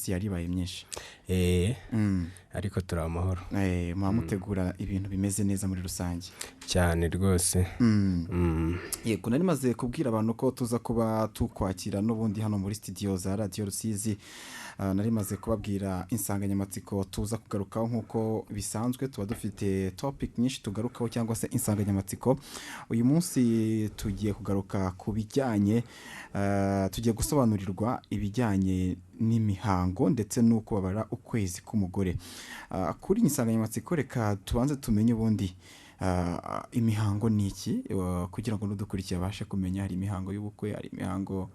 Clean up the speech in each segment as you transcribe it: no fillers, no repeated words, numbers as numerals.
Iminsi yari ibaye myinshi. Ariko turi amahoro. Muba mutegura ibintu bimeze neza muri rusange. Cyane rwose. Yego, nari maze kubwira abantu ko tuza kuba tukwakira n'ubundi hano muri studio za Radiyo Rusizi. Nari maze kubabwira insanganyamatsiko tuza kugarukaho. Nk'uko bisanzwe, tuba dufite topic nyinshi tugarukaho cyangwa se insanganyamatsiko. Uyu munsi tugiye kugaruka ku bijyanye, tugiye gusobanurirwa ibijyanye n'imihango ndetse n'uko babara ukwezi k'umugore. Kuri iyi nsanganyamatsiko, reka tubanze tumenye ubundi imihango ni iki, kugira ngo n'udukurikiye abashe kumenya. Hari imihango y'ubukwe, hari imihango,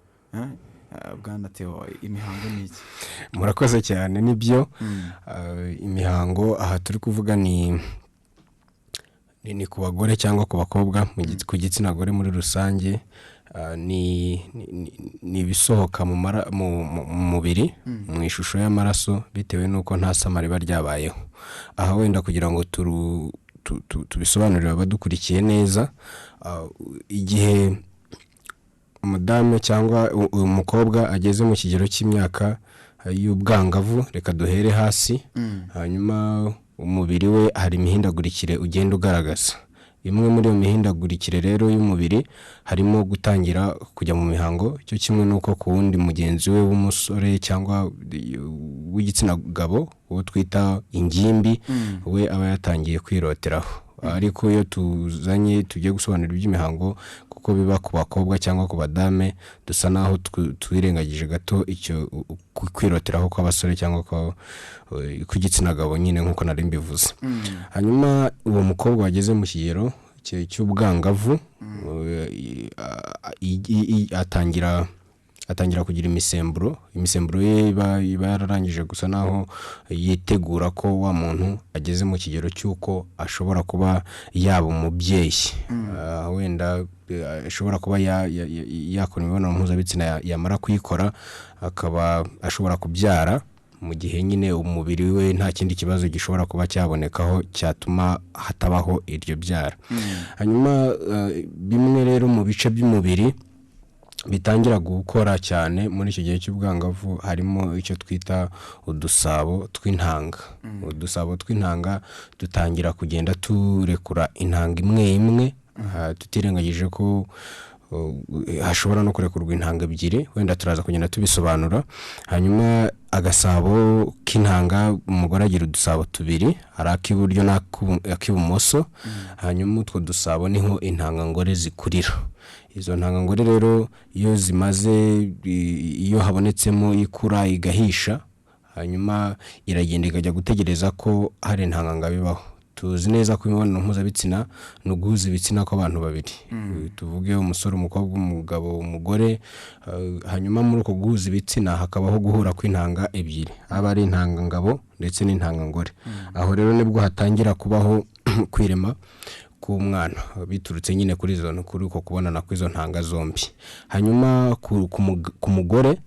bwana Theo, imihango ni iki? Murakoze cyane, nibyo. Imihango aha turi kuvuga ni ku bagore cyangwa ku bakobwa, ku gitsina gore muri rusange. Ni ibisohoka mu mubiri mu ishusho y'amaraso, bitewe n'uko nta sama riba ryabayeho. Aha wenda kugira ngo tubisobanurire abadukurikiye neza, igihe umudamu cyangwa uyu mukobwa ageze mu kigero cy'imyaka y'ubwangavu, reka duhere hasi, hanyuma umubiri we hari imihindagurikire ugenda ugaragaza. Imwe muri iyo mihindagurikire rero y'umubiri harimo gutangira kujya mu mihango, cyo kimwe n'uko ku wundi mugenzi we w'umusore cyangwa w'igitsina gabo, uwo twita ingimbi, we aba yatangiye kwiroteraho. Ariko iyo tuzanye, tugiye gusobanura iby'imihango, kuko biba ku bakobwa cyangwa ku badame, dusa naho twirengagije gato icyo kwiroteraho kw'abasore cyangwa kw'igitsina gabo nyine, nk'uko nari mbivuze. Hanyuma uwo mukobwa wageze mu kigero cy'ubwangavu, atangira kugira imisemburo. Imisemburo ye iba yararangije gusa naho yitegura ko wa muntu ageze mu kigero cy'uko ashobora kuba yaba umubyeyi. Wenda ashobora kuba yakora imibonano mpuzabitsina, yamara kuyikora akaba ashobora kubyara, mu gihe nyine umubiri we nta kindi kibazo gishobora kuba cyabonekaho cyatuma hatabaho iryo byara. Hanyuma bimwe rero mu bice by'umubiri bitangira gukora cyane muri icyo gihe cy'ubwangavu harimo icyo twita udusabo tw'intanga. Udusabo tw'intanga dutangira kugenda turekura intanga imwe imwe, tutirengagije ko hashobora no kurekurwa intanga ebyiri, wenda turaza kugenda tubisobanura. Hanyuma agasabo k'intanga, umugore agira udusabo tubiri, hari ak'iburyo n'ak'ibumoso. Hanyuma utwo dusabo niho intangangore zikurira. Izo ntangangore rero iyo zimaze, iyo habonetsemo ikura igahisha, hanyuma iragenda ikajya gutegereza ko hari intangangabo ibaho. Tuzi neza ko imibonano mpuzabitsina ni uguhuza ibitsina kw'abantu babiri, tuvuge umusore, umukobwa, umugabo, umugore. Hanyuma muri uko guhuza ibitsina hakabaho guhura kw'intanga ebyiri, aba ari intangangabo ndetse n'intangangore. Aho rero nibwo hatangira kubaho kwirema k'umwana, biturutse nyine kuri uko kubonana kw'izo ntanga zombi. Hanyuma ku mugore,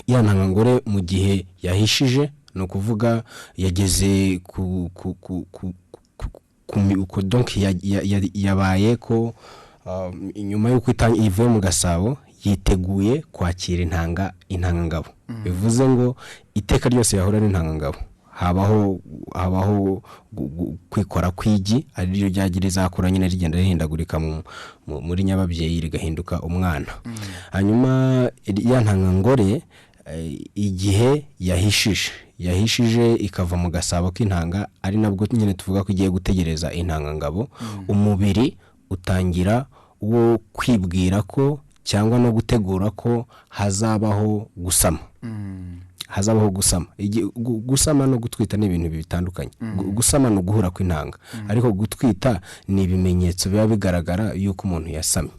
ya ntangangore mu gihe yahishije, ni ukuvuga yageze ku donc yabaye ko nyuma y'uko ivuye mu gasabo, yiteguye kwakira intangangabo. Bivuze ngo iteka ryose yahura n'intangangabo habaho kwikora kw'igi, ari ryo ryagira rizakura nyine rigenda rihindagurika muri nyababyeyi, rigahinduka umwana. Hanyuma ya ntangangore, igihe yahishije ikava mu gasabo k'intanga, ari nabwo nyine tuvuga ko igiye gutegereza intangangabo, umubiri utangira wo kwibwira ko cyangwa no gutegura ko hazabaho gusama. Hazabaho gusama. Gusama no gutwita ni ibintu bitandukanye. Gusama ni uguhura kw'intanga, ariko gutwita ni ibimenyetso biba bigaragara yuko umuntu yasamye.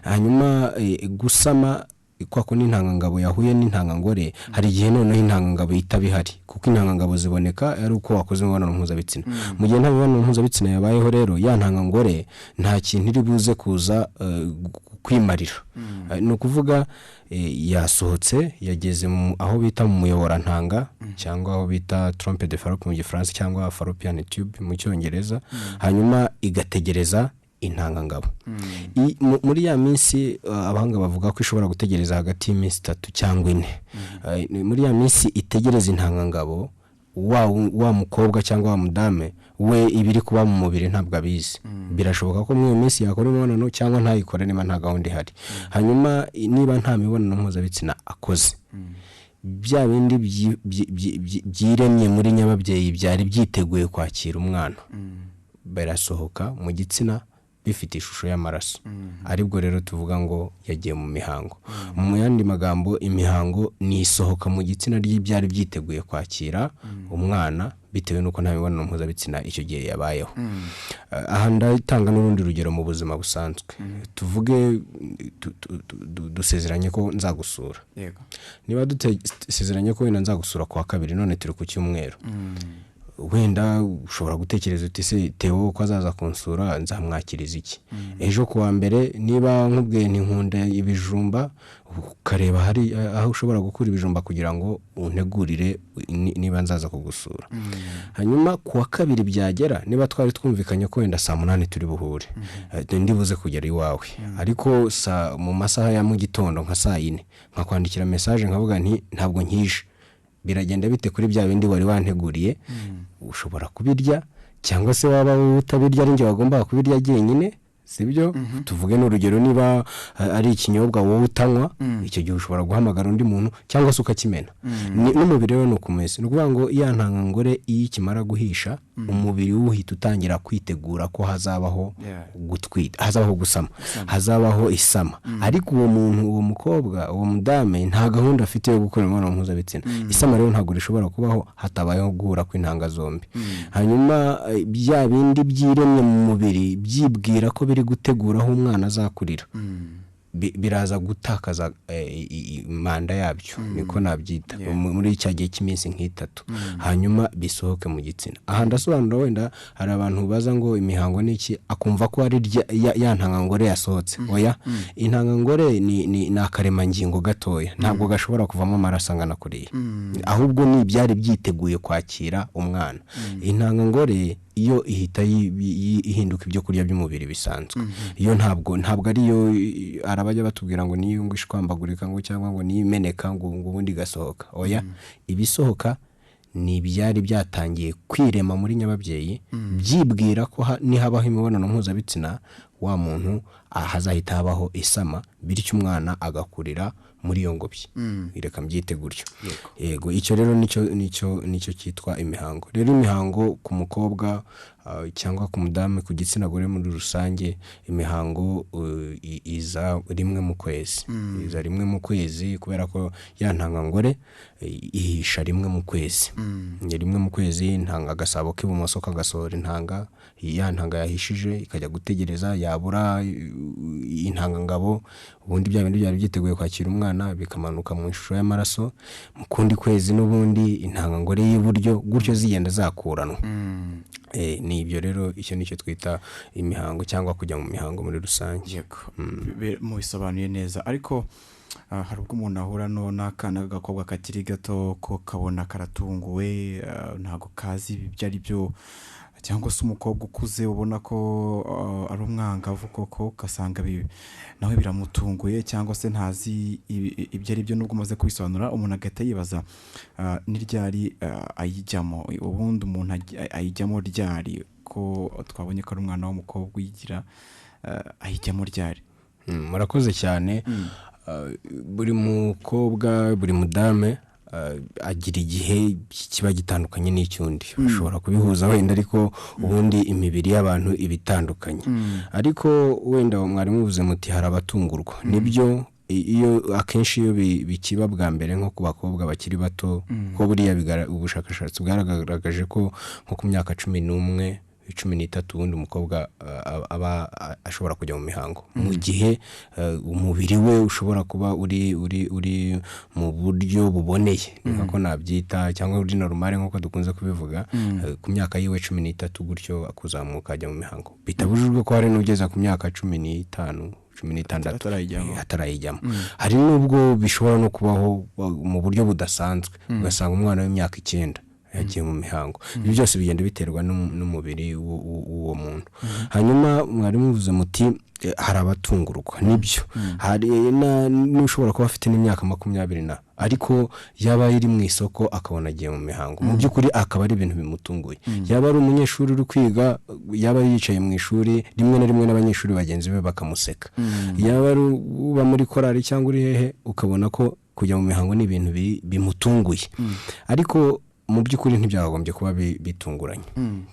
Hanyuma gusama kwa kundi intangangabo yahuye n'intangangore, hari igihe noneho intangangabo itaba ihari, kuko intangangabo ziboneka ari uko wakoze imibonano mpuzabitsina. Mu gihe nta mibonano mpuzabitsina yabayeho rero, ya ntangangore nta kintu iri buze kuza kwimarira. Ni ukuvuga yasohotse, yageze aho bita mu muyoborantanga, cyangwa aho bita trompe de Fallope mu Gifaransa, cyangwa fallopian tube mu Cyongereza, hanyuma igategereza intangangabo. intangangabo. Muri ya minsi abahanga bavuga ko ishobora gutegereza hagati y'iminsi 3 cyangwa 4. Muri ya minsi itegereza intangangabo, wa mukobwa cyangwa wa mudame we ibiri kuba mu mubiri ntabwo abizi. Birashoboka ko muri iyo minsi yakora imibonano cyangwa ntayikore niba nta gahunda ihari. Hanyuma niba nta mibonano mpuzabitsina akoze, bya bindi byiremye muri nyababyeyi byari byiteguye kwakira umwana, birasohoka mu gitsina bifite ishusho y'amaraso. Aribwo rero tuvuga ngo yagiye mu mihango. Mu yandi magambo, imihango ni isohoka mu gitsina ry'ibyari byiteguye kwakira umwana bitewe n'uko nta mibonano mpuzabitsina icyo gihe yabayeho. Aha ndatanga n'urundi rugero mu buzima busanzwe. Tuvuge dusezeranye ko nzagusura. Niba dusezeranye ko wenda nzagusura kuwa kabiri, none turi ku cyumweru, wenda ushobora gutekereza uti se Theo ko azaza kunsura nzamwakiriza iki? Ejo kuwa mbere niba nkubwiye nti nkunda ibijumba, ukareba hari aho ushobora gukura ibijumba kugira ngo untegurire niba nzaza kugusura. Hanyuma kuwa kabiri byagera, niba twari twumvikanye ko wenda saa 8 turi buhure, ndibuze kugera iwawe, ariko mu masaha ya mu gitondo nka saa 4 nkakwandikira message nkavuga nti ntabwo nkije, biragenda bite kuri bya bindi wari wanteguriye? Ushobora kubirya cyangwa se waba utabirya ari njye wagombaga kubirya jyenyine, sibyo? Tuvuge n'urugero niba ari ikinyobwa wowe utanywa, icyo gihe ushobora guhamagara undi muntu cyangwa se ukakimena. N'umubiri rero ni ukomeza, ni ukuvuga ngo ya ntangangore iyo ikimara guhisha, umubiri uhita utangira kwitegura ko hazabaho gutwita, hazabaho gusama, hazabaho isama. Ariko uwo muntu, uwo mukobwa, uwo mudame nta gahunda afite yo gukora imibonano mpuzabitsina. Isama rero ntabwo rishobora kubaho hatabayeho guhura kw'intanga zombi. Hanyuma bya bindi byiremye mu mubiri byibwira ko biri gutegura aho umwana azakurira, biraza gutakaza manda yabyo, niko nabyita, muri cya gihe cy'iminsi nk'itatu, hanyuma bisohoke mu gitsina. Aha ndasobanura, wenda hari abantu baza ngo imihango ni iki, akumva ko ari ya ntangangore yasohotse. Oya, intangangore ni akaremangingo gatoya, ntabwo gashobora kuvamo amaraso angana kuriya, ahubwo ni ibyari byiteguye kwakira umwana. Intangangore iyo ihita ihinduka ibyo kurya by'umubiri bisanzwe. Iyo ntabwo ariyo arabajya batubwira ngo niyo ngo ishwambagurika ngo cyangwa ngo niyo imeneka ngo ubundi igasohoka. Oya, ibisohoka ni ibyari byatangiye kwirema muri nyababyeyi, byibwira ko nihabaho imibonano mpuzabitsina wa muntu hazahita habaho isama, bityo umwana agakurira muri iyo ngobyi. Reka mbyite gutyo. Yego, icyo rero nicyo cyitwa imihango. Rero imihango ku mukobwa cyangwa ku mudamu, ku gitsina gore muri rusange, imihango iza rimwe mu kwezi. Iza rimwe mu kwezi kubera ko ya ntangangore ihisha rimwe mu kwezi. Rimwe mu kwezi intanga, agasabo k'ibumoso kagasohora intanga, ya ntanga yahishije ikajya gutegereza, yabura intangangabo, ubundi bya bindi byari byiteguye kwakira umwana bikamanuka mu ishusho y'amaraso. Mu kundi kwezi n'ubundi intangangore y'iburyo, gutyo zigenda zakuranwa. Ni ibyo rero, icyo nicyo twita imihango cyangwa kujya mu mihango muri rusange. Yego, mubisobanuye neza. Ariko hari ubwo umuntu ahura n'akana k'agakobwa kakiri gato ko kabona karatunguwe, ntabwo kazi ibyo ari byo, cyangwa se umukobwa ukuze ubona ko ari umwangavu koko, ugasanga nawe biramutunguye cyangwa se ntazi ibyo ari byo. Nubwo umaze kubisobanura, umuntu agahita yibaza ni ryari ayijyamo, ubundi umuntu ayijyamo ryari, ko twabonye ko ari umwana w'umukobwa uyigira, ayijyamo ryari? Murakoze cyane. Buri mukobwa, buri mudame agira igihe kiba gitandukanye n'icyundi. Ushobora kubihuza wenda, ariko ubundi imibiri y'abantu iba itandukanye. Ariko wenda mwari muvuze muti hari abatungurwa, nibyo. Iyo akenshi iyo bikiba bwa mbere nko ku bakobwa bakiri bato, ko buriya ubushakashatsi bwaragaragaje ko nko ku myaka 11, 13 ubundi umukobwa aba ashobora kujya mu mihango, mu gihe umubiri we ushobora kuba uri mu buryo buboneye, niko nabyita, cyangwa uri normal nk'uko dukunze kubivuga. Ku myaka yiwe 13 gutyo kuzamuka ajya mu mihango, bitabujijwe ko hari n'ugeza ku myaka 15, 16 atarayijyamo. Hari n'ubwo bishobora no kubaho mu buryo budasanzwe, ugasanga umwana w'imyaka 9 Yagiye mu mihango. Ibyo byose bigenda biterwa n'umubiri w'uwo muntu. Hanyuma mwari muvuze muti hari abatungurwa. Nibyo, hari n'ushobora kuba afite n'imyaka 20 na, ariko yaba iri mu isoko akabona agiye mu mihango, mu by'ukuri akaba ari ibintu bimutunguye. Yaba ari umunyeshuri uri kwiga, yaba yicaye mu ishuri, rimwe na rimwe n'abanyeshuri bagenzi be bakamuseka. Yaba ari uba muri korali cyangwa uri hehe, ukabona ko kujya mu mihango ni ibintu bimutunguye. Ariko mu by'ukuri ntibyakagombye kuba bitunguranye.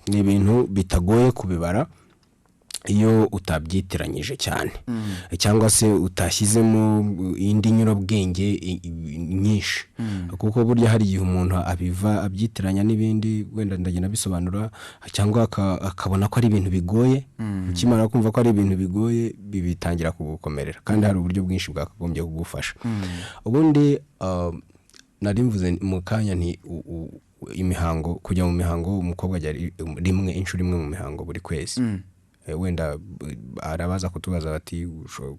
Ni ibintu bitagoye kubibara iyo utabyitiranyije cyane, cyangwa se utashyizemo indi nyurabwenge nyinshi, kuko burya hari igihe umuntu abiva abyitiranya n'ibindi, wenda ndagenda bisobanura, cyangwa akabona ko ari ibintu bigoye. Ukimara kumva ko ari ibintu bigoye, bitangira kugukomerera, kandi hari uburyo bwinshi bwakagombye kugufasha. Ubundi nari mvuze mu kanya nti imihango, kujya mu mihango, umukobwa ajya rimwe, inshuro imwe mu mihango buri kwezi. Wenda arabaza kutubaza bati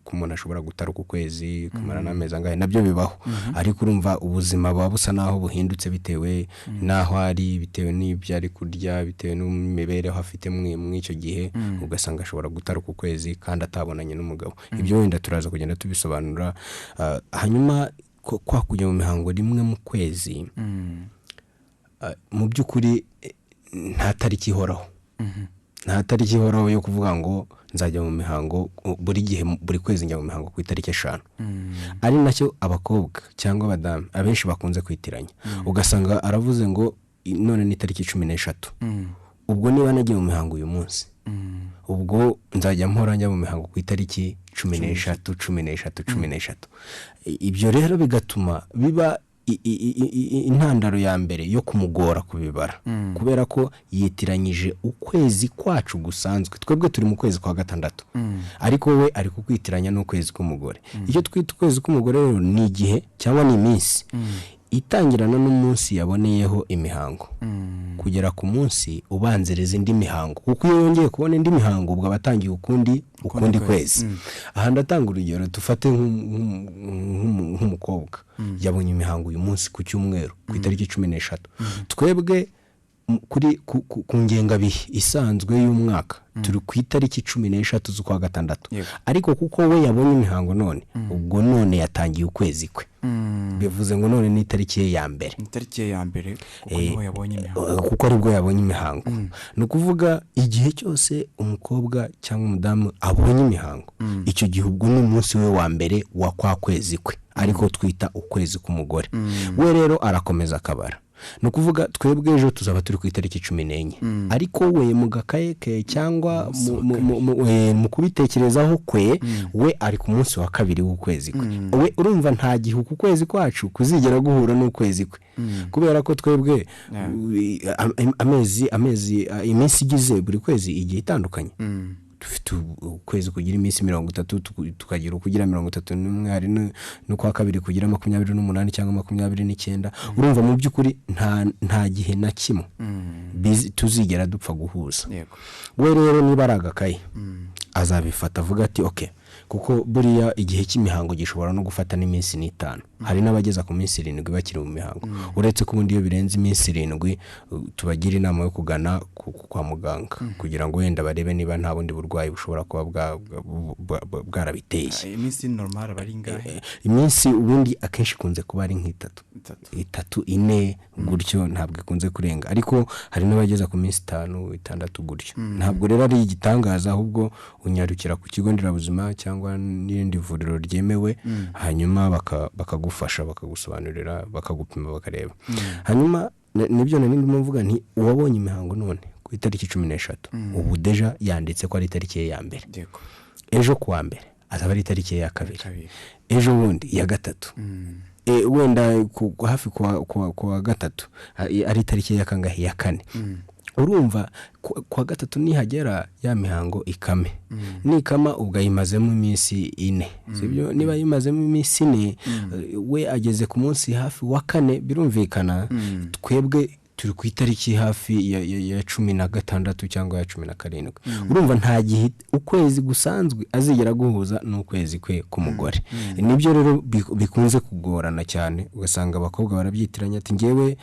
ko umuntu ashobora gutaruka ukwezi kumara n'amezi angahe, nabyo bibaho. Ariko urumva ubuzima buba busa n'aho buhindutse bitewe n'aho ari, bitewe n'ibyo ari kurya, bitewe n'imibereho afite mw'icyo gihe, ugasanga ashobora gutaruka ukwezi kandi atabonanye n'umugabo. Ibyo wenda turaza kugenda tubisobanura. Hanyuma kwa kujya mu mihango rimwe mu kwezi, mu by'ukuri nta tariki ihoraho. Nta tariki ihoraho yo kuvuga ngo nzajya mu mihango buri gihe, buri kwezi njya mu mihango ku itariki 5. Ari nacyo abakobwa cyangwa abadamu abenshi bakunze kwitiranya. Ugasanga aravuze ngo none ni itariki 13, ubwo niba nagiye mu mihango uyu munsi, ubwo nzajya mpora njya mu mihango ku itariki 13, 13, 13. Ibyo rero bigatuma biba intandaro ya mbere yo kumugora kubibara, kubera ko yitiranyije ukwezi kwacu gusanzwe. Twebwe turi mu kwezi kwa 6, ariko we ari kukwitiranya n'ukwezi k'umugore. Icyo twita ukwezi k'umugore rero ni igihe cyangwa ni iminsi itangirana n'umunsi yaboneyeho imihango kugera ku munsi ubanziriza indi mihango, kuko iyo yongeye kubona indi mihango ubwo aba atangiye ukundi kwezi. Aha ndatanga urugero, dufate nk'umukobwa yabonye imihango uyu munsi ku cyumweru ku itariki 13. Twebwe kuri ku ngengabihe isanzwe y'umwaka turi ku itariki 13 z'ukwa 6, ariko kuko we yabonye imihango none, ubwo none yatangiye ukwezi kwe. Bivuze ngo none ni itariki ye ya mbere. Itariki ye ya mbere kuko niho yabonye imihango. Kuko aribwo yabonye imihango. Ni ukuvuga igihe cyose umukobwa cyangwa umudamu abonye imihango, icyo gihe ubwo ni umunsi we wa mbere wa kwa kwezi kwe, ariko twita ukwezi k'umugore. We rero arakomeza akabara. Ni ukuvuga twebwe ejo tuzaba turi ku itariki 14, ariko we mu gakaye ke cyangwa mu kubitekerezaho kwe, we ari ku munsi wa 2 w'ukwezi kwe. We urumva nta gihe uku kwezi kwacu kuzigera guhura n'ukwezi kwe, kubera ko twebwe amezi iminsi igize buri kwezi igihe itandukanye. Dufite ukwezi kugira iminsi 30, tukagira ukugira 31, hari n'ukwa kabiri kugira 28 cyangwa 29. Urumva mu by'ukuri nta gihe na kimwe tuzigera dupfa guhuza. We rero niba ari agakaye azabifata avuga ati okay, kuko buriya igihe cy'imihango gishobora no gufata n'iminsi 5. Hari n'abageza ku minsi 7 bakiri mu mihango. Uretse ko ubundi iyo birenze iminsi 7 tubagira inama yo kugana kwa muganga kugira ngo wenda barebe niba nta bundi burwayi bushobora kuba bwarabiteye. Iminsi normal aba ari ingahe? Iminsi ubundi akenshi ikunze kuba ari nk'itatu, 3, 4 gutyo, ntabwo ikunze kurenga. Ariko hari n'abageza ku minsi 5, 6 gutyo. Ntabwo rero ari igitangaza, ahubwo unyarukira ku kigo nderabuzima cyangwa n'irindi vuriro ryemewe, hanyuma bakagufasha, bakagusobanurira, bakagupima, bakareba. Hanyuma nibyo nari ndimo mvuga nti uwabonye imihango none ku itariki 13, ubu deja yanditse ko ari itariki ye ya mbere. Ejo kuwa mbere azaba ari itariki ye ya 2, ejo bundi ya 3, wenda hafi kuwa 3 ari itariki ya kangahe, ya 4. Urumva kuwa 3 nihagera ya mihango ikame, nikama ubwo ayimazemo iminsi 4, sibyo? Niba ayimazemo iminsi 4, we ageze ku munsi hafi wa 4, birumvikana twebwe Turi ku itariki hafi ya 16 cyangwa ya 17. Urumva nta gihe ukwezi gusanzwe azigera guhuza n'ukwezi kwe k'umugore. Nibyo rero bikunze kugorana cyane, ugasanga abakobwa barabyitiranya ati ngewe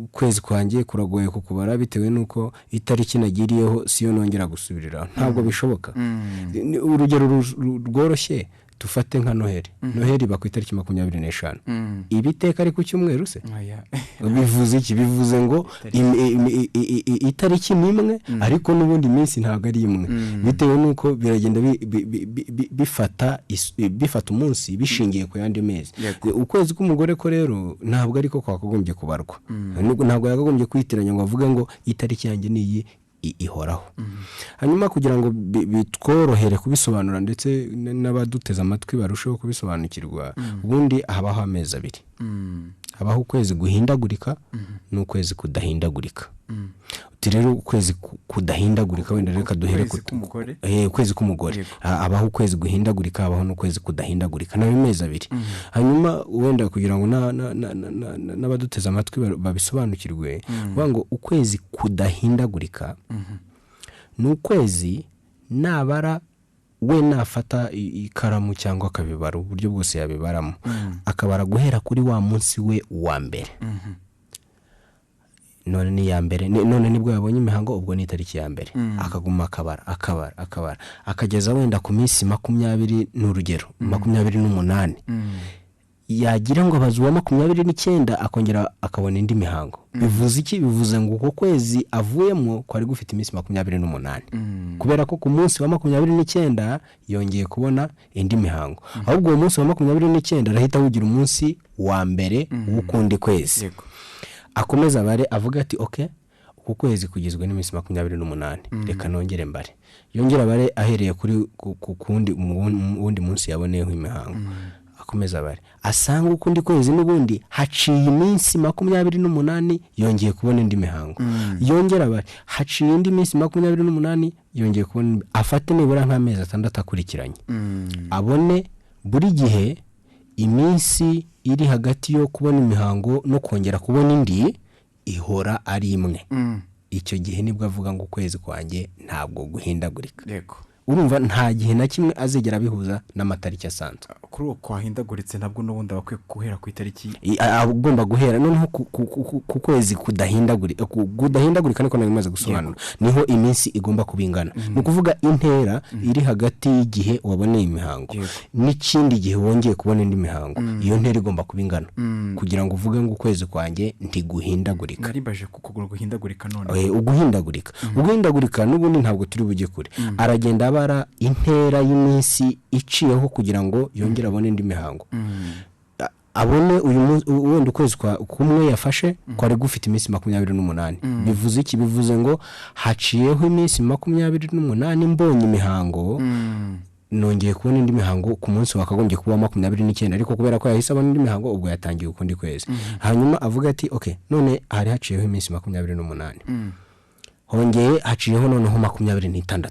ukwezi kwanjye kuragoye kukubara bitewe n'uko itariki nagiriyeho siyo nongera gusubiriraho. Ntabwo bishoboka. Urugero rworoshye dufate nka Noheli. Noheli iba ku itariki 25. Ibiteka ari ku cyumweru se? Bivuze iki? Bivuze ngo itariki ni imwe, ariko n'ubundi minsi ntabwo ari imwe, bitewe n'uko biragenda bifata umunsi bishingiye ku yandi mezi. Ukwezi k'umugore ko rero ntabwo ariko kwakagombye kubarwa, ntabwo yakagombye kwitiranya ngo avuge ngo itariki yanjye ni iyi ihoraho. Hanyuma kugira ngo bitworohere kubisobanura ndetse n'abaduteze amatwi barusheho kubisobanukirwa, ubundi habaho amezi abiri. Habaho ukwezi guhindagurika n'ukwezi kudahindagurika. Uti rero ukwezi kudahindagurika, wenda reka duhere ukwezi k'umugore. Habaho ukwezi guhindagurika, habaho n'ukwezi kudahindagurika, nayo mezi abiri. Hanyuma wenda kugira ngo n'abaduteze amatwi babisobanukirwe, bavuga ngo ukwezi kudahindagurika ni ukwezi nabara we nafata ikaramu cyangwa akabibara uburyo bwose yabibaramo, akabara guhera kuri wa munsi we wa mbere. None ni ya mbere, none nibwo yabonye imihango, ubwo ni itariki ya mbere. Akaguma akabara akabara akabara akageza wenda ku minsi 20, n'urugero 28. Yagira ngo abaze uwa 29, akongera akabona indi mihango. Bivuze iki? Bivuze ngo uko kwezi avuyemo kwari gufite iminsi 28, kubera ko ku munsi wa 29 yongeye kubona indi mihango. Ahubwo uwo munsi wa 29 arahita awugira umunsi wa mbere w'ukundi kwezi. Akomeza abare avuga ati okay, uku kwezi kugizwe n'iminsi 28, reka nongere mbare. Yongera abare ahereye kuri kundi wundi munsi yaboneyeho imihango. Akomeza abare asanga ukundi kwezi n'ubundi haciye iminsi 28, yongeye kubona indi mihango. Yongera abare haciye indi minsi 28, yongeye kubona. Afate nibura nk'amezi 6 akurikiranye, abone buri gihe iminsi iri hagati yo kubona imihango no kongera kubona indi ihora ari imwe. Icyo gihe nibwo avuga ngo ukwezi kwanjye ntabwo guhindagurika. Yego. Urumva nta gihe na kimwe azigera abihuza n'amatariki asanzwe. Kuri uwo kwahindaguritse nabwo n'ubundi abakwiye guhera ku itariki agomba guhera noneho ku kwezi kudahindagurika. Kudahindagurika niko nari gusobanura, niho iminsi igomba kuba ingana. Ni ukuvuga intera iri hagati y'igihe waboneye imihango n'ikindi gihe wongeye kubona indi mihango, iyo ntera igomba kuba ingana kugira ngo uvuge ngo ukwezi kwanjye ntiguhindagurika. Nari kuko guhindagurika none uguhindagurika. Uguhindagurika n'ubundi ntabwo turi bujye kure. Aragenda abara intera y'iminsi iciyeho kugira ngo yongere abone indi mihango. Abone uyu wenda ukwezi kumwe yafashe kwari gufite iminsi 28. Bivuze iki? Bivuze ngo haciyeho iminsi 28 mbonye imihango, nongeye kubona indi mihango ku munsi wakagombye kuba 29, ariko kubera ko yahise abona indi mihango ubwo yatangiye ukundi kwezi. Hanyuma avuga ati okay, none hari haciyeho iminsi 28, hongeye haciyeho noneho 26,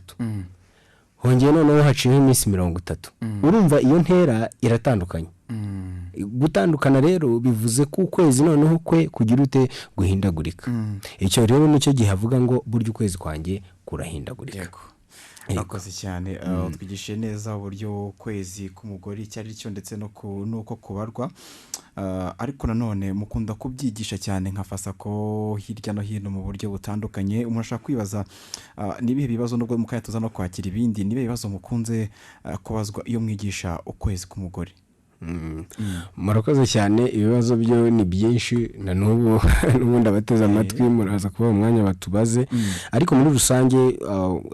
hongeye noneho haciyeho iminsi 30. Urumva iyo ntera iratandukanye. Gutandukana rero bivuze ko ukwezi noneho kwe kugira ute guhindagurika. Icyo rero nicyo gihe avuga ngo burya ukwezi kwanjye kurahindagurika. Akoze cyane, twigishije neza uburyo ukwezi k'umugore icyo ari cyo ndetse n'uko kubarwa. Ariko nanone mukunda kubyigisha cyane nka Fasako hirya no hino mu buryo butandukanye. Umuntu ashobora kwibaza nibihe bibazo, nubwo mukayatuza no kwakira ibindi, nibihe bibazo mukunze kubazwa iyo mwigisha ukwezi k'umugore? Murakoze cyane. Ibibazo byo ni byinshi na n'ubu n'ubundi abateze amatwi muraza kuba umwanya batubaze, ariko muri rusange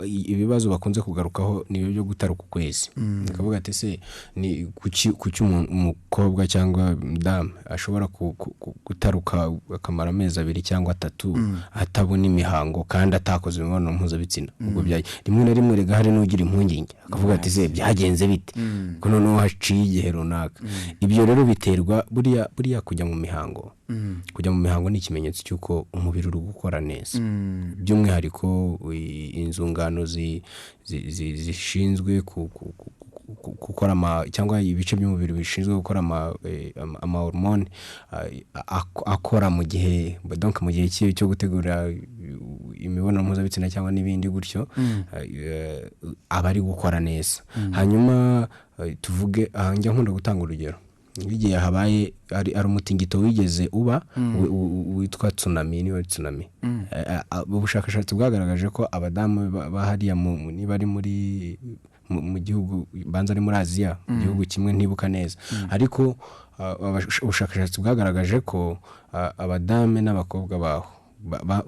ibibazo bakunze kugarukaho ni ibyo gutaruka ukwezi. Nikavuga ati se ni kuki umukobwa cyangwa damu ashobora gutaruka akamara amezi 2 cyangwa 3 atabona imihango kandi atakoze imibonano mpuzabitsina? Ubwo rimwe na rimwe rega hari n'ugira impungenge akavuga ati se byagenze bite ko noneho haciye igihe runaka. Ibyo rero biterwa buriya kujya mu mihango. Kujya mu mihango ni ikimenyetso cy'uko umubiri uri gukora neza, by'umwihariko inzungano zishinzwe gukora cyangwa ibice by'umubiri bishinzwe gukora amahormone akora mu gihe, donc mu gihe cyo gutegura imibonano mpuzabitsina cyangwa n'ibindi gutyo, aba ari gukora neza. Hanyuma tuvuge aha, njya nkunda gutanga urugero nk'igihe habaye ari umutingito wigeze uba witwa tsunami, niba ari tsunami. Ubushakashatsi bwagaragaje ko abadamu ba hariya niba ari muri mu gihugu, banza ari muri Aziya, mu gihugu kimwe ntibuka neza, ariko ubushakashatsi bwagaragaje ko abadamu n'abakobwa baho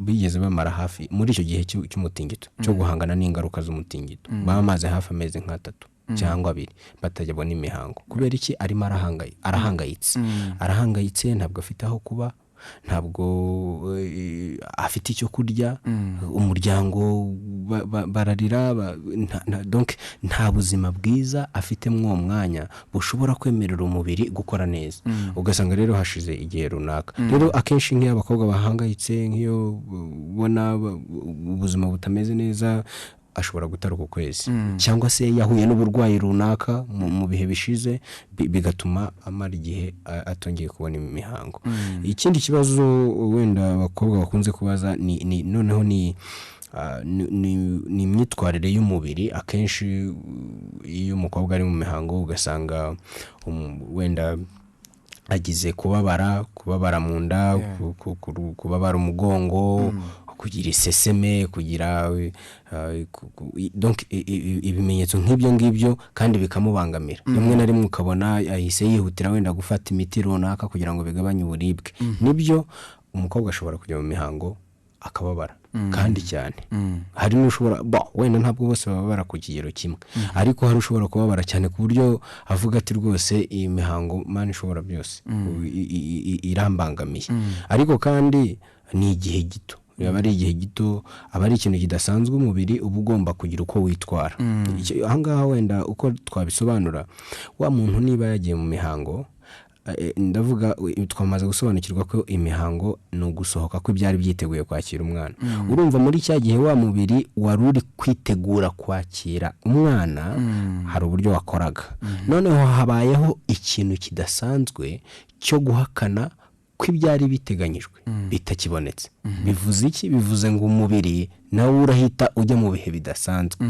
bigeze bamara hafi muri icyo gihe cy'umutingito, cyo guhangana n'ingaruka z'umutingito, bamaze hafi amezi nk'atatu cyangwa 2 batajyabona imihango. Kubera iki? Arimo arahangayitse, arahangayitse, ntabwo afite aho kuba, ntabwo afite icyo kurya, umuryango bararira, donc nta buzima bwiza afite muri uwo mwanya bushobora kwemerera umubiri gukora neza. Ugasanga rero hashize igihe runaka. Rero akenshi nk'iyo abakobwa bahangayitse, nk'iyo ubona ubuzima butameze neza, ashobora gutaruka ukwezi, cyangwa se yahuye n'uburwayi runaka mu bihe bishize, bigatuma amara igihe atongeye kubona imihango. Ikindi kibazo wenda abakobwa bakunze kubaza ni noneho ni imyitwarire y'umubiri. Akenshi iyo umukobwa ari mu mihango, ugasanga wenda agize kubabara mu nda, kubabara umugongo, kugira iseseme, kugira donc ibimenyetso nk'ibyo ngibyo, kandi bikamubangamira. Rimwe na rimwe ukabona ahise yihutira wenda gufata imiti runaka kugira ngo bigabanye uburibwe. Nibyo, umukobwa ashobora kujya mu mihango akababara kandi cyane. Hari n'ushobora, wenda ntabwo bose bababara ku kigero kimwe, ariko hari ushobora kubabara cyane ku buryo avuga ati rwose iyi mihango Mana ishobora byose irambangamiye. Ariko kandi ni igihe gito, aba ari igihe gito, aba ari ikintu kidasanzwe, umubiri uba ugomba kugira uko witwara. Aha ngaha wenda uko twabisobanura, wa muntu niba yagiye mu mihango, ndavuga twamaze gusobanukirwa ko imihango ni ugusohoka ko ibyari byiteguye kwakira umwana. Urumva muri cya gihe wa mubiri wari uri kwitegura kwakira umwana, hari uburyo wakoraga. Noneho habayeho ikintu kidasanzwe cyo guhakana ko ibyari biteganyijwe bitakibonetse. Bivuze iki? Bivuze ngo umubiri nawe urahita ujya mu bihe bidasanzwe.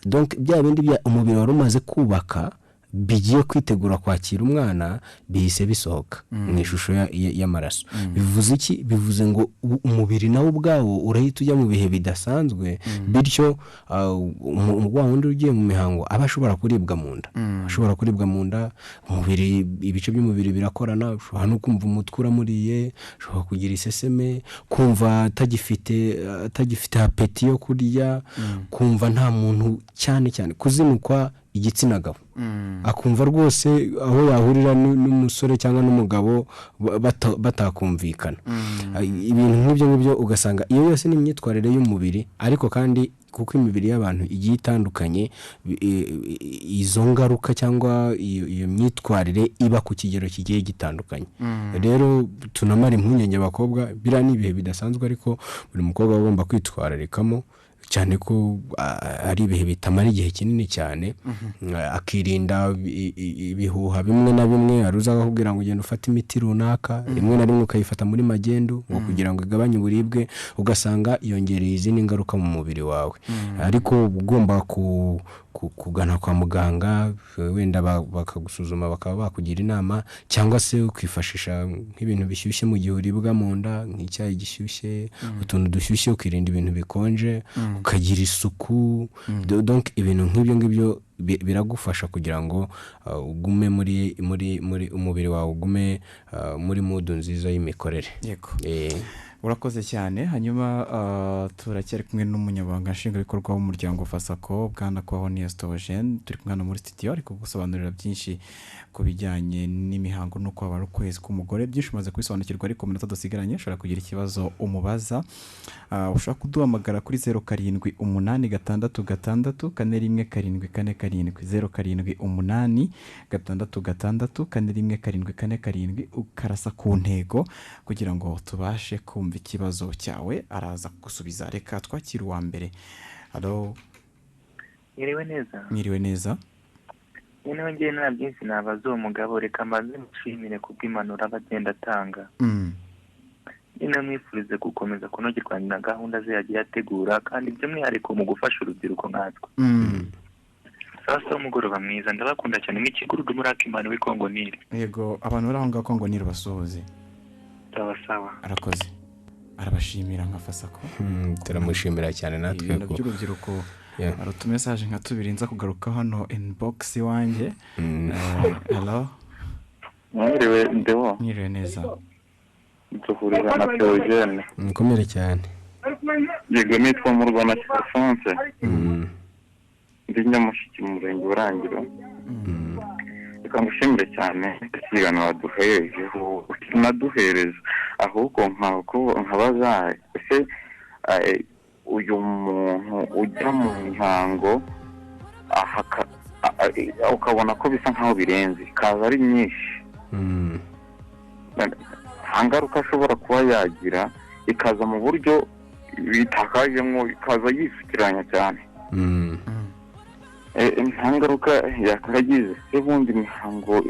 Donc bya bindi bya umubiri wari umaze kubaka bigiye kwitegura kwakira umwana bihise bisohoka mu ishusho y'amaraso. Bivuze iki? Bivuze ngo umubiri nawe ubwawo urahita ujya mu bihe bidasanzwe, bityo wa wundi ugiye mu mihango aba ashobora kuribwa mu nda, ashobora kuribwa mu nda, umubiri, ibice by'umubiri birakorana, ushobora no kumva umutwe uramuriye, ushobora kugira iseseme, kumva atagifite apeti yo kurya, kumva nta muntu, cyane cyane kuzinukwa igitsina gabo, akumva rwose aho yahurira n'umusore cyangwa n'umugabo batakumvikana. Ibintu nk'ibyo ngibyo, ugasanga iyo yose ni imyitwarire y'umubiri. Ariko kandi kuko imibiri y'abantu igiye itandukanye, izo ngaruka cyangwa iyo myitwarire iba ku kigero kigiye gitandukanye. Rero tunamara impungenge abakobwa, biriya ni ibihe bidasanzwe, ariko buri mukobwa aba agomba kwitwararikamo cyane ko ari ibihe bitamara igihe kinini cyane, akirinda ibihuha bimwe na bimwe. Hari uza akakubwira ngo ugenda ufate imiti runaka, rimwe na rimwe ukayifata muri magendu ngo kugira ngo igabanye uburibwe, ugasanga yongereye izindi ngaruka mu mubiri wawe. Ariko ugomba kugana kwa muganga, wenda bakagusuzuma, bakaba bakugira inama, cyangwa se ukifashisha nk'ibintu bishyushye mu gihe uribwa mu nda, nk'icyayi gishyushye, utuntu dushyushye, ukirinda ibintu bikonje, ukagira isuku. Donc ibintu nk'ibyo ngibyo biragufasha kugira ngo ugume muri muri muri umubiri wawe ugume muri mudu nziza y'imikorere. Yego. Urakoze cyane. Hanyuma turacyari kumwe n'umunyamabanga nshingwabikorwa w'umuryango Fasako, bwana Kubaho Theogene. Turi kumwe hano muri studio, ari kugusobanurira byinshi ku bijyanye n'imihango n'uko habara ukwezi k'umugore. Byinshi umaze kubisobanukirwa, ariko mu minota dusigaranye ushobora kugira ikibazo umubaza. Ushobora kuduhamagara kuri 0 7 8 6 6 4 1 7 4 7, 0 7 8 6 6 4 1 7 4 7, ukarasa ku ntego kugira ngo tubashe kumva ikibazo cyawe, araza kugusubiza. Reka twakire uwa mbere. Halo? Mwiriwe neza. Mwiriwe neza. Noneho ngewe nta byinshi nabaza uwo mugabo, reka mbanze mushimire kubw'impanuro aba agenda atanga. Nyine mwifurize gukomeza kunogerwa na gahunda ze yagiye ategura, kandi by'umwihariko mu gufasha urubyiruko nkatwe. Sasa umugoroba mwiza, ndabakunda cyane n'ikigurudu muri Akimana w'i Nili. Yego, abantu bari aho ngaho Kongo Nili basuhuze. Sawa sawa. Arakoze, arabashimira nka Fasako. Turamushimira cyane natwe. Ibintu ko by'urubyiruko. Hari utumesaje nka tubiri nza kugaruka hano inbox iwanjye. Hello. Mwiriwe ndewo. Mwiriwe neza. Duhuriza na Theogene. Mukomere cyane. Yego, nitwa Murwanashyaka Alphonse, ndi Nyamushiki mu murenge wa Rangiro. Reka ngushimire cyane ikiganiro waduherejeho unaduhereza, ahubwo nkabaza ese uyu muntu ujya mu mihango ukabona ko bisa nkaho birenze, ikaza ari myinshi, nta ngaruka ashobora kuba yagira, ikaza mu buryo bitakajemo, ikaza yisukiranya cyane, nta ngaruka yakagize se? Ubundi imihango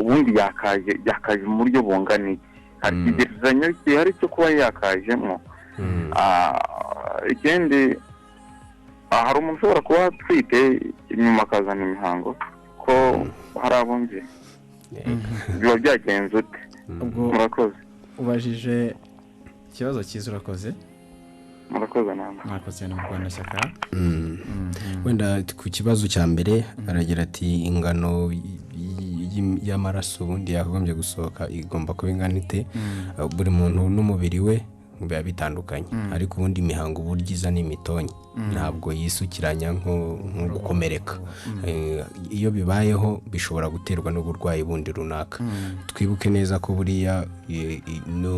ubundi yakaje mu buryo bungana iki? Hari ikigereranyo gihari cyo kuba yakajemo? Ikindi, hari umuntu ushobora kuba atwite inyuma akazana imihango, ko hari abo nzi biba byagenze ute? Ubwo Murakoze. ubajije ikibazo cyiza, urakoze. Murakoze namwe. Mwakoze cyane mu Rwanda. Wenda ku kibazo cya mbere aragira ati ingano y'amaraso ubundi yakagombye gusohoka igomba kuba ingana ite? Buri muntu n'umubiri we biba bitandukanye, ariko ubundi imihango uburyo iza ni imitonyi, ntabwo yisukiranya nko gukomereka. Iyo bibayeho bishobora guterwa n'uburwayi bundi runaka. Twibuke neza ko buriya no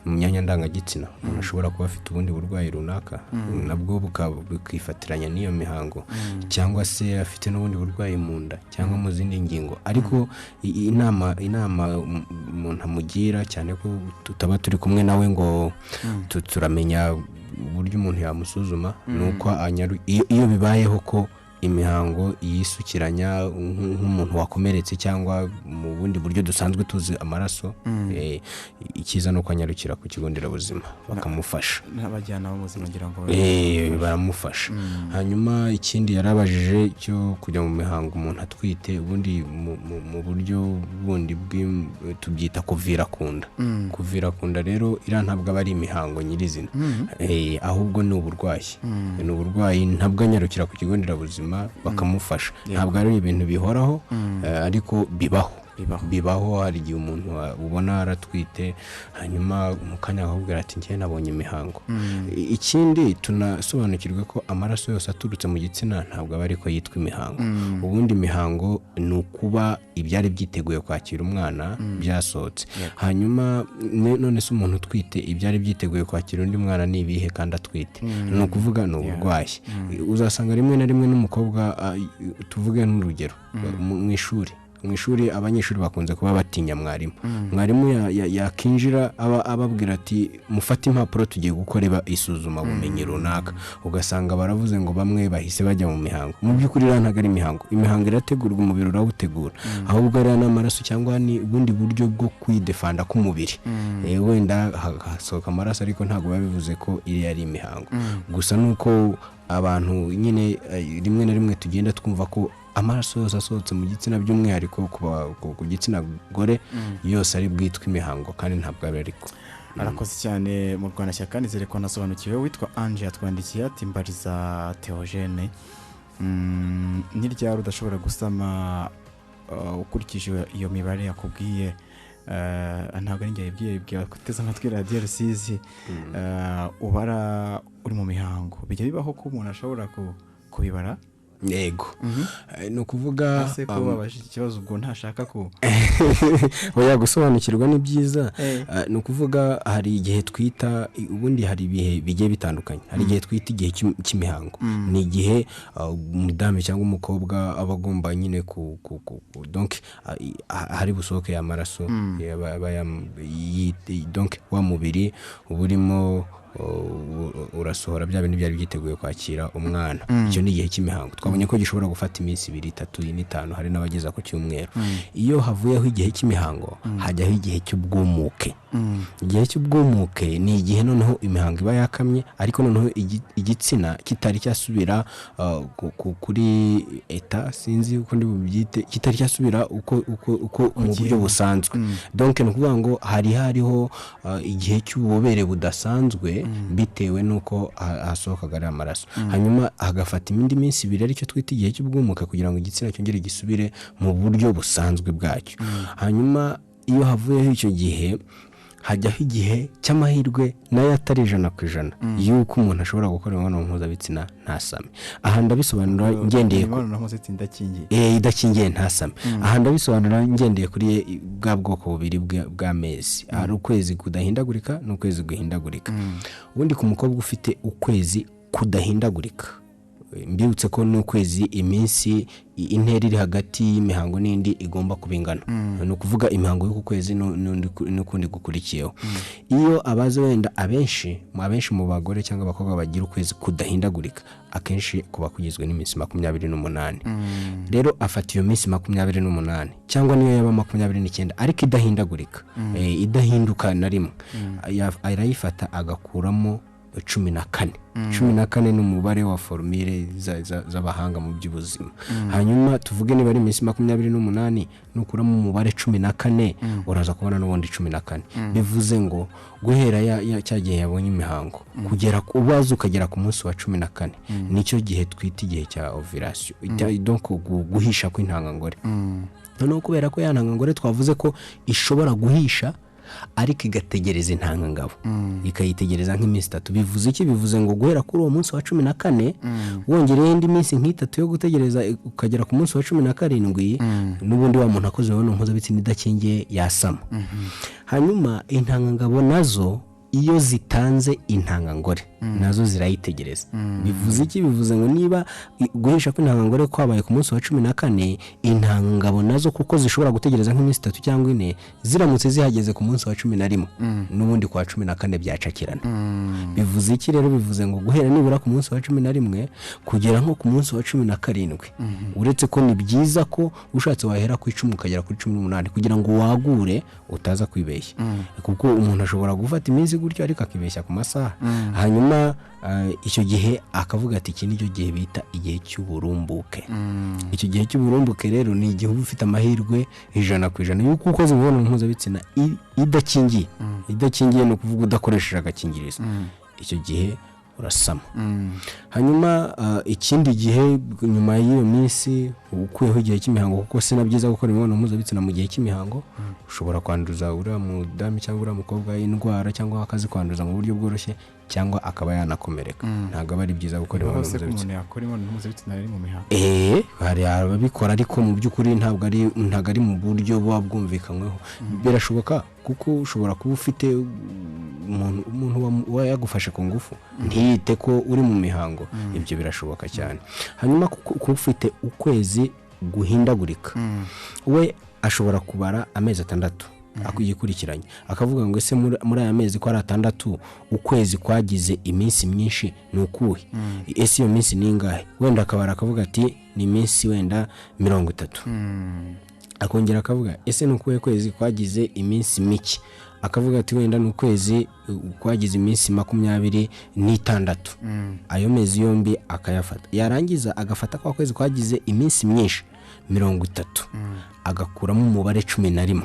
mu myanya ndangagitsina umuntu ashobora kuba afite ubundi burwayi runaka, nabwo bukifatiranya n'iyo mihango, cyangwa se afite n'ubundi burwayi mu nda cyangwa mu zindi ngingo. Ariko inama umuntu amugira, cyane ko tutaba turi kumwe nawe ngo turamenya uburyo umuntu yamusuzuma, ni uko iyo bibayeho ko imihango yisukiranya nk'umuntu wakomeretse cyangwa mu bundi buryo dusanzwe tuzi amaraso, icyiza ni uko anyarukira ku kigo nderabuzima bakamufasha. N'abajyanama b'ubuzima ngira ngo Baramufasha. Hanyuma ikindi yarabajije cyo kujya mu mihango umuntu atwite, ubundi mu buryo bundi tubyita kuvira ku nda. Kuvira ku nda rero iriya ntabwo aba ari imihango nyirizina, ahubwo ni uburwayi. Ni uburwayi, ntabwo anyarukira ku kigo nderabuzima bakamufasha. Ntabwo ari ibintu bihoraho, ariko bibaho. Bibaho. Bibaho. Hari igihe umuntu ubona aratwite, hanyuma mu kanya akakubwira ati njyewe nabonye imihango. Ikindi tunasobanukirwe ko amaraso yose aturutse mu gitsina ntabwo aba ariko yitwa imihango. Ubundi imihango ni ukuba ibyari byiteguye kwakira umwana byasohotse. Hanyuma none se umuntu utwite ibyari byiteguye kwakira undi mwana ni ibihe kandi atwite? Ni ukuvuga ni uburwayi. Uzasanga rimwe na rimwe n'umukobwa, tuvuge nk'urugero mu ishuri abanyeshuri bakunze kuba batinya mwarimu. Mwarimu yakinjira ababwira ati mufate impapuro tugiye gukora isuzumabumenyi runaka, ugasanga baravuze ngo bamwe bahise bajya mu mihango. Mu by'ukuri rero ntabwo ari imihango. Imihango irategurwa, umubiri urawutegura, ahubwo ariya ni amaraso cyangwa ni ubundi buryo bwo kwidefanda k'umubiri. Wenda hasohoka amaraso, ariko ntabwo biba bivuze ko iriya ari imihango. Gusa ni uko abantu nyine rimwe na rimwe tugenda twumva ko amaraso yose asohotse mu gitsina, by'umwihariko ku gitsina gore, yose ari bwitwe imihango, kandi ntabwo ari ariko. Arakoze cyane mu Rwanda shyaka, nizere ko nasobanukiwe. Witwa Ange yatwandikiye ati mbariza Theogene, ni ryari udashobora gusama ukurikije iyo mibare yakubwiye? Ntabwo ari njye yabibwiye, yabibwiye guteze amatwi radiyo Rusizi. Ubara uri mu mihango, bijya bibaho ko umuntu ashobora kubibara? Yego. Ni ukuvuga ese ko babajije ikibazo ubwo ntashaka ko oya, gusobanukirwa ni byiza. Ni ukuvuga hari igihe twita, ubundi hari ibihe bigiye bitandukanye. Hari igihe twita igihe cy'imihango, ni igihe umudamu cyangwa umukobwa aba agomba nyine ku ku ku ku- donc hari busohoke amaraso, donc wa mubiri uba urimo urasohora bya bintu byari byiteguye kwakira umwana. Icyo ni igihe cy'imihango twabonye ko gishobora gufata iminsi 2, 3, 4, 5, hari n'abageza ku cyumweru. Iyo havuyeho igihe cy'imihango hajyaho igihe cy'ubwumuke. Igihe cy'ubwumuke ni igihe noneho imihango iba yakamye, ariko noneho igitsina kitari cyasubira kuri eta, sinzi uko ndi bubyite, kitari cyasubira uko mu buryo busanzwe. Donc ni ukuvuga ngo hariho igihe cy'ububobere budasanzwe bitewe n'uko hasohokaga ari amaraso, hanyuma hagafata indi minsi 2 aricyo twita igihe cy'ubwumuke kugira ngo igitsina cyongere gisubire mu buryo busanzwe bwacyo. Hanyuma iyo havuyeho icyo gihe hajyaho igihe cy'amahirwe nayo atari 100% y'uko umuntu ashobora gukora imibonano mpuzabitsina ntasame. Aha ndabisobanura ngendeye ku imibonano mpuzabitsina idakingiye, idakingiye ntasame. Aha ndabisobanura ngendeye kuri bwa bwoko bubiri bw'amezi, hari ukwezi kudahindagurika n'ukwezi guhindagurika. Ubundi ku mukobwa ufite ukwezi kudahindagurika, mbibutse ko n'ukwezi iminsi intera iri hagati y'imihango n'indi igomba kuba ingana, ni ukuvuga imihango y'uku kwezi n'ukundi gukurikiyeho. Iyo abazi wenda abenshi mu bagore cyangwa abakobwa bagira ukwezi kudahindagurika, akenshi kuba kugizwe n'iminsi 28. Rero afata iyo minsi 28 cyangwa niyo yaba 29 ariko idahindagurika, idahinduka na rimwe, arayifata agakuramo 14. 14 ni umubare wa formule z'abahanga mu by'ubuzima. Hanyuma tuvuge niba ari iminsi 28 nukuramo umubare 14 uraza kubona n'ubundi 14. Bivuze ngo guhera cya gihe yabonye imihango kugera ubaza ukagera ku munsi wa 14 nicyo gihe twita igihe cya ovulation, donc guhisha kw'intangangore. Noneho kubera ko ya ntangangore twavuze ko ishobora guhisha ariko igategereza intangangabo, ikayitegereza nk'iminsi 3. Bivuze iki? Bivuze ngo guhera kuri uwo munsi wa 14 wongereyeho indi minsi nk'itatu yo gutegereza ukagera ku munsi wa 17, n'ubundi wa muntu akoze imibonano mpuzabitsina idakingiye yasama. Hanyuma intangangabo nazo iyo zitanze intangangore nazo zirayitegereza. Bivuze iki? Bivuze ngo niba guhisha kw'intangangore kwabaye ku munsi wa 14, intangangabo nazo kuko zishobora gutegereza nk'iminsi 3 cyangwa 4, ziramutse zihageze ku munsi wa 11 n'ubundi kwa 14 byacakirana. Bivuze iki rero? Bivuze ngo guhera nibura ku munsi wa 11 kugera nko ku munsi wa 17, uretse ko ni byiza ko ushatse wahera ku 10 ukagera kuri 18 kugira ngo wagure utaza kwibeshya, kuko umuntu ashobora gufata iminsi gutyo ariko akibeshya ku masaha. Hanyuma icyo gihe akavuga ati iki nicyo gihe bita igihe cy'uburumbuke. Icyo gihe cy'uburumbuke rero ni igihe uba ufite amahirwe 100% y'uko ukoze imibonano mpuzabitsina idakingiye. Idakingiye ni ukuvuga udakoresheje agakingirizo, icyo gihe urasama. Hanyuma ikindi gihe nyuma y'iyo minsi ukuyeho igihe cy'imihango, kuko si na byiza gukora imibonano mpuzabitsina mu gihe cy'imihango, ushobora kwanduza uriya mudamu cyangwa uriya mukobwa indwara, cyangwa akazikwanduza mu buryo bworoshye, cyangwa akaba yanakomereka. Ntabwo aba ari byiza gukora imibonano mpuzabitsina. Yakora imibonano mpuzabitsina ari mu mihango? Hari ababikora ariko mu by'ukuri ntabwo ari mu buryo buba bwumvikanyweho. Birashoboka kuko ushobora kuba ufite umuntu yagufashe ku ngufu ntiyite ko uri mu mihango, ibyo birashoboka cyane. Hanyuma kuko ufite ukwezi guhindagurika, we ashobora kubara amezi 6 akuyikurikiranye, akavuga ngo ese muri aya mezi ko ari 6 ukwezi kwagize iminsi myinshi ni ukuhe? Ese iyo minsi ni ingahe? Wenda akabara akavuga ati ni iminsi wenda 30. Akongera akavuga ese ni ukuhe kwezi kwagize iminsi mike? Akavuga ati wenda ni ukwezi kwagize iminsi 26. Ayo mezi yombi akayafata, yarangiza agafata kwa kwezi kwagize iminsi myinshi 30, agakuramo umubare 11.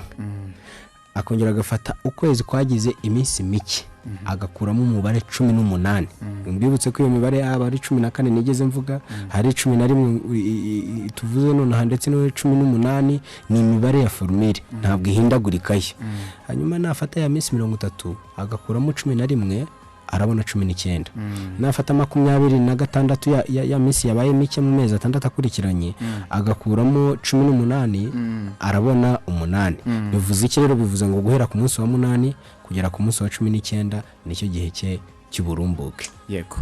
Akongera agafata ukwezi kwagize iminsi mike, agakuramo umubare 18. Mbibutse ko iyo mibare yaba ari 14 nigeze mvuga, hari 11 tuvuze nonaha ndetse no 18, ni imibare ya formule ntabwo ihindagurika ye. Hanyuma nafata ya minsi 30 agakuramo 11 arabona 19. Nafata 26 ya minsi yabaye mike mu mezi 6 akurikiranye, agakuramo 18 arabona 8. Bivuze iki rero? Bivuze ngo guhera ku munsi wa 8 kugera ku munsi wa 19 nicyo gihe cye cy'uburumbuke. Yego.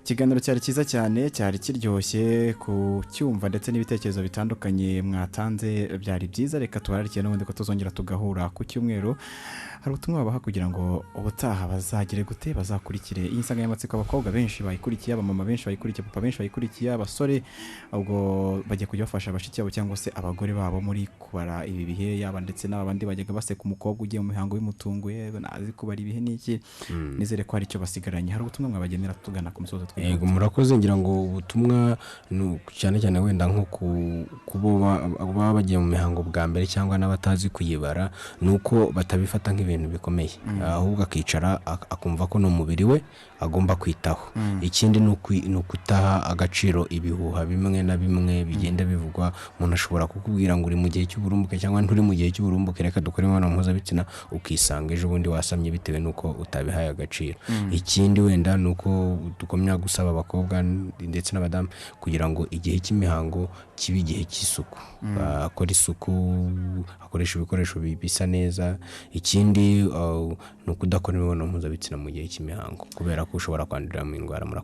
Ikiganiro cyari cyiza cyane, cyari kiryoshye kucyumva ndetse n'ibitekerezo bitandukanye mwatanze byari byiza. Reka tubararikiye n'ubundi ko tuzongera tugahura ku cyumweru. Hari ubutumwa babaha kugira ngo ubutaha bazagere gute, bazakurikire iyi nsanganyamatsiko? Abakobwa benshi bayikurikiye, abamama benshi bayikurikiye, papa benshi bayikurikiye, abasore ubwo bajya kujya bafasha bashiki babo cyangwa se abagore babo muri kubara ibi bihe, yaba ndetse n'abandi bajyaga baseka umukobwa ugiye mu mihango y'umutungo, nazi kubara ibihe n'iki. Nizere ko hari icyo basigaranye. Hari ubutumwa mwabagenera tugana ku musozo? Yego, murakoze. Ngira ngo ubutumwa cyane cyane wenda nko ku bo baba bagiye mu mihango bwa mbere cyangwa n'abatazi kuyibara, ni uko batabifata nk'ibintu bikomeye, ahubwo akicara akumva ko ni umubiri we agomba kwitaho. Ikindi ni ukutaha agaciro ibihuha bimwe na bimwe bigenda bivugwa. Umuntu ashobora kukubwira ngo uri mu gihe cy'uburumbuke cyangwa nturi mu gihe cy'uburumbuke, reka dukore imibonano mpuzabitsina, ukisanga ejo bundi wasamye bitewe n'uko utabihaye agaciro. Ikindi wenda ni uko tugomba gusaba abakobwa ndetse n'abadamu kugira ngo igihe cy'imihango kibe igihe cy'isuku, akora isuku, akoresha ibikoresho bisa neza. Ikindi ni ukudakora imibonano mpuzabitsina mu gihe cy'imihango, kubera ko ushobora kwanduriramo indwara. Murakoze.